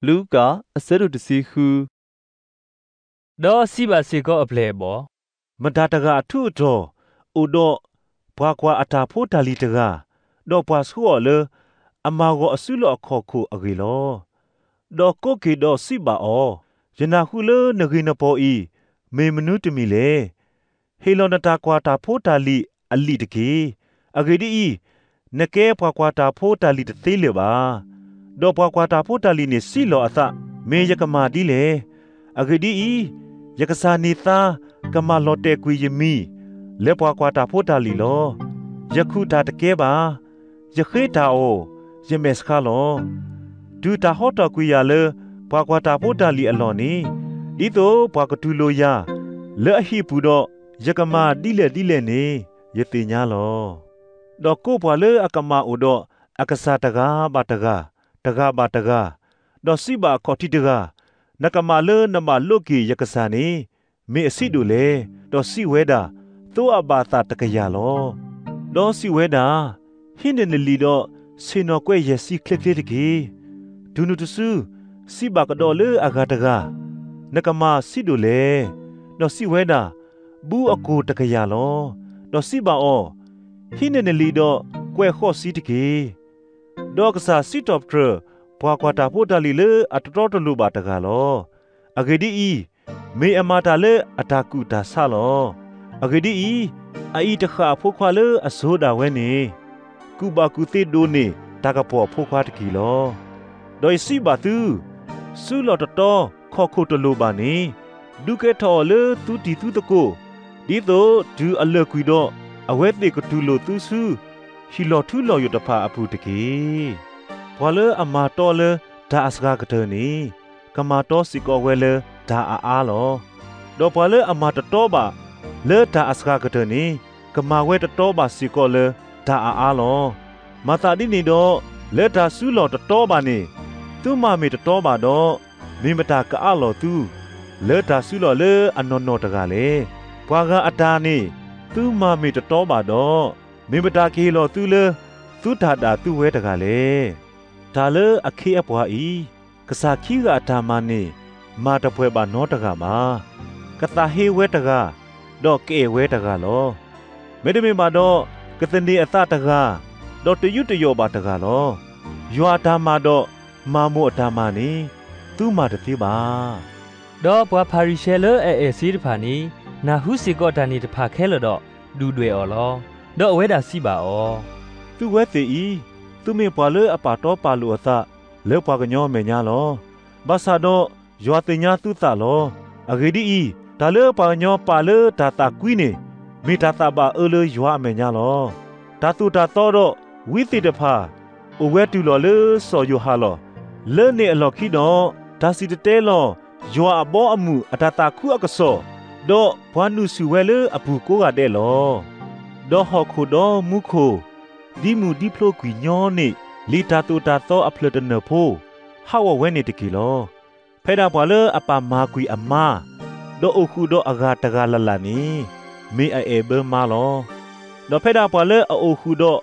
လူၤကၣ် အဆၢဒိၣ်တဆံဃု ဒီးစံးဘၣ်စ့ၢ်ကီးအပျဲၢ်အဘီၣ်, မတၤတဂၤအထူးအတီၤ အိၣ်ဒီးပှၤကွၢ်အတၢ်ဖိတၢ်လံၤတဂၤ, ဒီးပှၤဆှိးအီၤလၢအမၤဂီၤအစုလီၢ်အခီၣ်ခိၣ်အဂ့ၢ်လီၤ. ဒီးကိးက့ၤဒီးစံးဘၣ်အီၤ, ယနၢ်ဟူလၢနဂ့ၤနပီၤအံၤ မ့ၢ်မနုၤတမံၤလဲၣ်. ဟ့ၣ်လီၤနတၢ်ကွၢ်တၢ်ဖိတၢ်လံၤအလံာ်တက့ၢ်. အဂ့ၢ်ဒ်အံၤ, နကဲပှၤကွၢ်တၢ်ဖိတၢ်လံၤတသ့လၢၤဘၣ်. ဒီးပှၤကွၢ်တၢ်ဖိတၢ်လံၤန့ၣ်စံးလီၤအသး, မ့ၢ်ယကမၢ်ဒ်လဲၣ်. အဂ့ၢ်ဒ်အံၤ, ယကစၢ်န့ၢ်သါကမၢ်လီၤတဲာ်ကွံာ်ယမံၤ လၢပှၤကွၢ်တၢ်ဖိတၢ်လံၤလီၤ. ယခူၣ်တၢ်တကဲဘၣ်. ယဃ့တၢ်အီၣ်, ယမဲာ်ဆှါလီၤ. တုၤတၢ်ဟီထီၣ်ကွံာ်ယၤလၢပှၤကွၢ်တၢ်ဖိတၢ်လံၤအလီၢ်န့ၣ်, ဒ်သိးပှၤကတူၢ်လိာ်ယၤ လၢအဟံၣ်ပူၤဒီး ယကမၤဒ်လဲၣ်ဒ်လဲၣ်န့ၣ် ယသ့ၣ်ညါလီၤ. ဒီးကိးပှၤလၢအကမၣ်အိၣ်ဒီးအကစၢ်တဂၤဘၣ်တဂၤ, တဂၤဘၣ်တဂၤ, ဒီးစံးဘၣ်အခီၣ်ထံးတဂၤ, နကမၣ်လၢနဘၣ်လိးက့ၤယကစၢ်န့ၣ် မ့ၢ်အဆံးဒိၣ်လဲၣ်. ဒီးစံးဝဲဒၣ်, သိအဘၣ်သၣ်တကယၤလီၤ. ဒီးစံးဝဲဒၣ်, ဟံးန့ၢ်နလံာ်ဒီးဆ့ၣ်နီၤကွဲးယဲၢ်ဆံချ့ချ့တက့ၢ်. တုၤနုၤတစု, စံးဘၣ်ကဒီးလၢအဂၤတဂၤ, နကမၣ်ဆံးဒိၣ်လဲၣ်. ဒီးစံးဝဲဒၣ်, ဘုအကိၢ်တကယၤလီၤ. ဒီးစံးဘၣ်အီၤ, ဟံးန့ၢ်နလံာ်ဒီးကွဲးဃိးဆံတက့ၢ်. ဒီးကစၢ်စံးထီၣ်ပတြၢၤပှၤကွၢ်တၢ်ဖိတၢ်လံၤလၢအတတီတလိၤဘၣ်တဂၤလီၤ. အဂ့ၢ်ဒ်အံၤ, မ့ၢ်အမၤတၢ်လၢအတၢ်ကူၣ်တၢ်ဆးလီၤ. အဂ့ၢ်ဒ်အံၤ, အအံၤတဃၣ်အဖိခွါလၢအစိၤဒၣ်ဝဲန့ၣ်, ကူၣ်ဘၣ်ကူၣ်သ့ဒိးန့ၢ်တၢ်ကပီၤအဖိခွါတက့ၢ်လီၤ. ဒီးယစံးဘၣ်သု, စုလီၢ်တတီခီၣ်ခိၣ်တလိၤဘၣ်န့ၣ်, ဒုးကဲထီၣ်အီၤလၢသုတံၤသုသကိး, ဒ်သိးတုၤအလၢာ်ကွံာ်ဒီး အဝဲသ့ၣ်ကတူၢ်လိာ်သုဆူ ဟံၣ်လီၢ်ထူလီၢ်ယိာ်တဖၣ်အပူၤတက့ၢ်. ပှၤလၢအမၤတီလၢတၢ်အစှၤကတၢၢ်န့ၣ်, ကမၤတီစ့ၢ်ကီးဝဲလၢတၢ်အအါလီၤ. ဒီးပှၤလၢအမၤတတီဘၣ်လၢတၢ်အစှၤကတၢၢ်န့ၣ်, ကမၤဝဲတတီဘၣ်စ့ၢ်ကီးလၢတၢ်အအါလီၤ. မၤသးဒ်န့ၣ်ဒီး, လၢတၢ်စုလီၢ်တတီဘၣ်န့ၣ်, သုမၤမ့ၢ်တတီဘၣ်ဒီး, မ့ၢ်မတၤကအးလီၤသု လၢတၢ်စုလီၢ်လၢအနီၢ်နီၢ်တဂၤလဲၣ်. ပှၤဂၤအတၢ်န့ၣ်, သုမၤမ့ၢ်တတီဘၣ်ဒီး, မ့ၢ်မတၤကဟ့ၣ်လီၤသုလၢသုတၢ်ဒၣ်သုဝဲတဂၤလဲၣ်. တၢ်လၢအခ့အပှၤအံၤ, ကစၢ်ခံဂၤအတၢ်မၤန့ၣ် မၤတပှဲၤဘၣ်နီတဂၤဘၣ်. ကသးဟ့ဝဲတဂၤ, ဒီးကအဲၣ်ဝဲတဂၤလီၤ. မ့တမ့ၢ်ဘၣ်ဒီး, ကသန့ၤအသးတဂၤ, ဒီးတယူးတယီၣ်ဘၣ်တဂၤလီၤ. ယွၤအတၢ်မၤဒီးမၤမိၢ်အတၢ်မၤန့ၣ်, သုမၤတသ့ဘၣ်. ဒီးပှၤဖၤရံၤၡဲလၢအအဲၣ်စ့တဖၣ်န့ၣ်, နၢ်ဟူစ့ၢ်ကီးတၢ်န့ၣ်တဖၣ်ခဲလၢာ်ဒီး, ဒုၣ်ဒွဲၣ်အီၤလီၤ. ဒီးအဝဲဒၣ်စံးဘၣ်အီၤ, သုဝဲသ့ၣ်အံၤ, သုမ့ၢ်ပှၤလၢအပာ်တီပာ်လိၤအသးလၢပှၤကညီအမဲာ်ညါလီၤ. ဘၣ်ဆၣ်ဒီးယွၤသ့ၣ်ညါသုသးလီၤ. အဂ့ၢ်ဒ်အံၤ, တၢ်လၢပှၤကညီပာ်လၢတၢ်သးကွံန့ၣ်, မ့ၢ်တၢ်သးဘၣ်အၢလၢယွၤအမဲာ်ညါလီၤ. တၢ်သိၣ်တၢ်သီဒီးဝံသ့ၣ်တဖၣ်, အိၣ်ဝဲတုၤလီၤလၢစီၤယိၤဟၣ်လီၤ. လၢန့ၣ်အလီၢ်ခံဒီး, တၢ်စံၣ်တဲၤတဲလီၤယွၤအဘီအမုၢ်အတၢ်သးခုအကစီၣ်, ဒီးပှၤနုာ်ဆူၣ်ဝဲလၢအပူၤကိးဂၤဒဲးလီၤ. ဒီးဟီၣ်ခိၣ်ဒီးမူခိၣ်, ဒ်မုၢ်ဒ်ဖျိကွံာ်ညီန့ၢ်လံာ်တၢ်သိၣ်တၢ်သီအဖျၢၣ်တနၢၣ်ဖိ, ဟးဂီၤဝဲန့ၣ်တက့ၢ်လီၤ. ဖဲဒၣ်ပှၤလၢအပာ်မၤကွံာ်အမါ, ဒီးအိၣ်ဃုာ်ဒီးအဂၤတဂၤလၢ်လၢ်န့ၣ်, မ့ၢ်အအဲၣ်ဘၢမါလီၤ. ဒီးဖဲဒၣ်ပှၤလၢအအိၣ်ဃုာ်ဒီး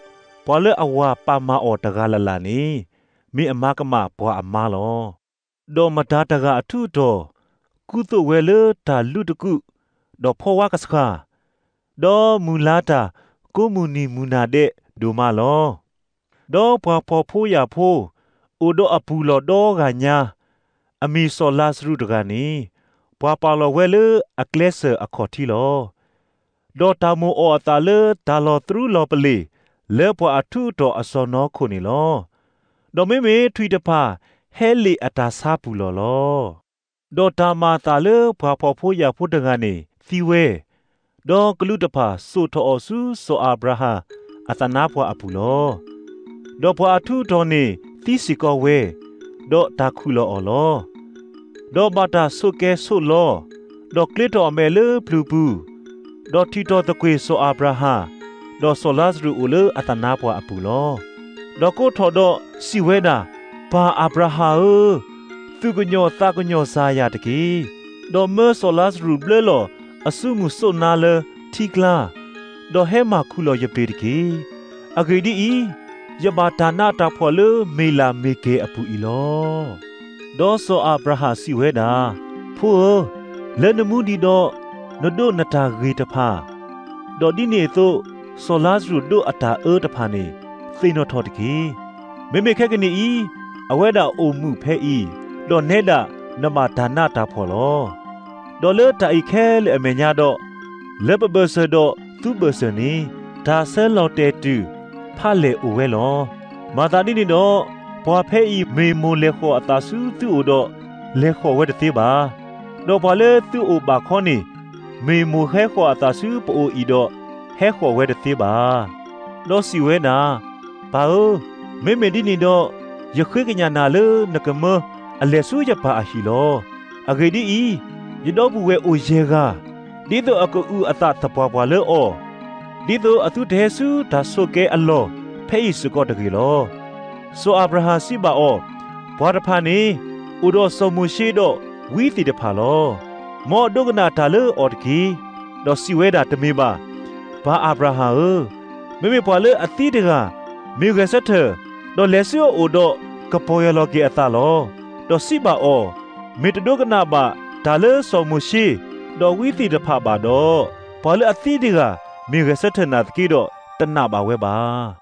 ပှၤလၢအဝၤပာ်မၤအီၤတဂၤလၢ်လၢ်န့ၣ်, မ့ၢ်အမါကမၣ်ပှၤအမါလီၤ. ဒီးမတၤတဂၤအထူးအတီၤ, ကူသိးဝဲလၢတၢ်လုးတကူာ်, ဒီးဖီဝါကဆှၣ်, ဒီးမုၢ်လါတၢ်ကိးမုၢ်နံၤမုၢ်နၤဒဲးဒိၣ်မးလီၤ. ဒီးပှၤဖှီၣ်ဖိယာ်ဖိ, အိၣ်ဒီးအပူၤလီၢ်ဒီဂၤညါ, အမံၤစီၤလၤစရူးတဂၤန့ၣ်, ပှၤပာ်လီၤဝဲလၢအကျဲစၢၤအခီၣ်ထံးလီၤ. ဒီးတၢ်မိၣ်အီၤအသးလၢတၢ်လီၤသရူလီၤပလ့ၤ, လၢပှၤအထူးအတီၤအစီၢ်နီၤခိၣ်န့ၣ်လီၤ. ဒီးမ့မ့ၢ်ထွံၣ်တဖၣ်ဟဲလ့ၣ်အတၢ်ဆါပူၤလီၢ်လီၤ. ဒီးတၢ်မၤအသးလၢပှၤဖှီၣ်ဖိယာ်ဖိတဂၤန့ၣ်သံဝဲ, ဒီးကလူးတဖၣ်စိာ်ထီၣ်အီၤဆူစီၤအၤဘြၤဟၣ်အသနါပှၢ်အပူၤလီၤ. ဒီးပှၤအထူးအတီၤန့ၣ်သံစ့ၢ်ကီးဝဲ, ဒီးတၢ်ခုၣ်လီၤအီၤလီၤ. ဒီးဘၣ်တၢ်ဆိးကဲဆိးလီၤ, ဒီးကျ့ထီၣ်အမဲာ်လၢပျုၤပူၤ, ဒီးထံၣ်ထီၣ်သကွ့ၢ်စီၤအၤဘြၤဟၣ်, ဒီးစီၤလါစရူးအိၣ်လၢအသနါပှၢ်အပူၤလီၤ. ဒီးကိးထီၣ်ဒီးစံးဝဲဒၣ်, ပၢ်အၤဘြၤဟၣ်ဧၢ, သူၣ်ကညီၤသးကညီၤစၢ်ယၤတက့ၢ်. ဒီးမၢစီၤလါစရူးဘျၢလီၤအစုမုၢ်စိးနါလၢထံကျါ, ဒီးဟဲမၤခူၣ်လီၤယပ့ၤတက့ၢ်. အဂ့ၢ်ဒ်အံၤ, ယဘၣ်တၢ်နးတၢ်ဖှီၣ်လၢမ့ၤလးမ့ၤကဲၤအပူၤအံၤလီၤ. ဒီးစီၤအၤဘြၤဟၣ်စံးဝဲဒၣ်, ဖိဧၢ, လၢနမူဒံးဒီး, နဒိးနတၢ်ဂ့ၤတဖၣ်, ဒီးဒ်န့ၣ်အသိး စီၤလါစရူးဒိးအတၢ်အၢတဖၣ်န့ၣ် သ့ၣ်နီၣ်ထီၣ်တက့ၢ်. မ့မ့ၢ်ခဲကနံၣ်အံၤ, အဝဲဒၣ်အိၣ်မူးဖဲအံၤ, ဒီးနဲဒၣ်နဘၣ်တၢ်နးတၢ်ဖှီၣ်လီၤ. ဒီးလၢတၢ်အံၤခဲလၢာ်အမဲာ်ညါဒီး, လၢပဘၢၣ်စၢၤဒီးသုဘၢၣ်စၢၤန့ၣ်, တၢ်ဆၢလီၤတဲာ်တုၤဖးလဲၢ်အိၣ်ဝဲလီၤ. မၤသးဒ်န့ၣ်ဒီး, ပှၤဖဲအံၤမ့ၢ်မိၢ်လဲၤဃီၤအသးဆူသုအိၣ်ဒီး, လဲၤဃီၤဝဲတသ့ဘၣ်. ဒီးပှၤလၢသုအိၣ်ဘၣ်ခီန့ၣ်, မ့ၢ်မိၢ်ဟဲဃီၤအသးဆူပအိၣ်အံၤဒီး, ဟဲဃီၤဝဲတသ့ဘၣ်. ဒီးစံးဝဲဒၣ်, ပၢ်ဧၢ, မ့မ့ၢ်ဒ်န့ၣ်ဒီး, ယဃ့ကညးနၤလၢနကမၢအလဲၤဆူယပၢ်အဟံၣ်လီၤ. အဂ့ၢ်ဒ်အံၤ, ယဒီပုၢ်ဝဲၢ်အိၣ်ယဲၢ်ဂၤ, ဒ်သိးအကအုၣ်အသးသပှၢ်ပှၢ်လၢအီၤ, ဒ်သိးအသုတဟဲဆူတၢ်ဆိးကဲအလီၢ်ဖဲအံၤစ့ၢ်ကီးတဂ့ၤလီၤ. စီၤအၤဘြၤဟၣ်စံးဘၣ်အီၤ, ပှၤတဖၣ်န့ၣ်, အိၣ်ဒီးစီၤမိၤၡ့ဒီးဝံသ့ၣ်တဖၣ်လီၤ. မ်ဒိကနၣ်တၢ်လၢအီၤတက့ၢ်. ဒီးစံးဝဲဒၣ်, တမ့ၢ်ဘၣ်, ပၢ်အၤဘြၤဟၣ်ဧၢ, မ့မ့ၢ်ပှၤလၢအသံတဂၤ, မ့ၢ်ဂဲၤဆၢထၢၣ်, ဒီးလဲၤဆူအအိၣ်ဒီးကပီၤယွၤလီၤက့ၤအသးလီၤ. ဒီးစံးဘၣ်အီၤ, မ့ၢ်တဒိကနၣ်ဘၣ်တၢ်လၢစီၤမိၤၡ့, ဒီးဝံသ့ၣ်တဖၣ်ဘၣ်ဒီး, ပှၤလၢအသံတဂၤ, မ့ၢ်ဂဲၤဆၢထၢၣ်နၤသက့ဒီး, တနာ်ဘၣ်ဝဲဘၣ်.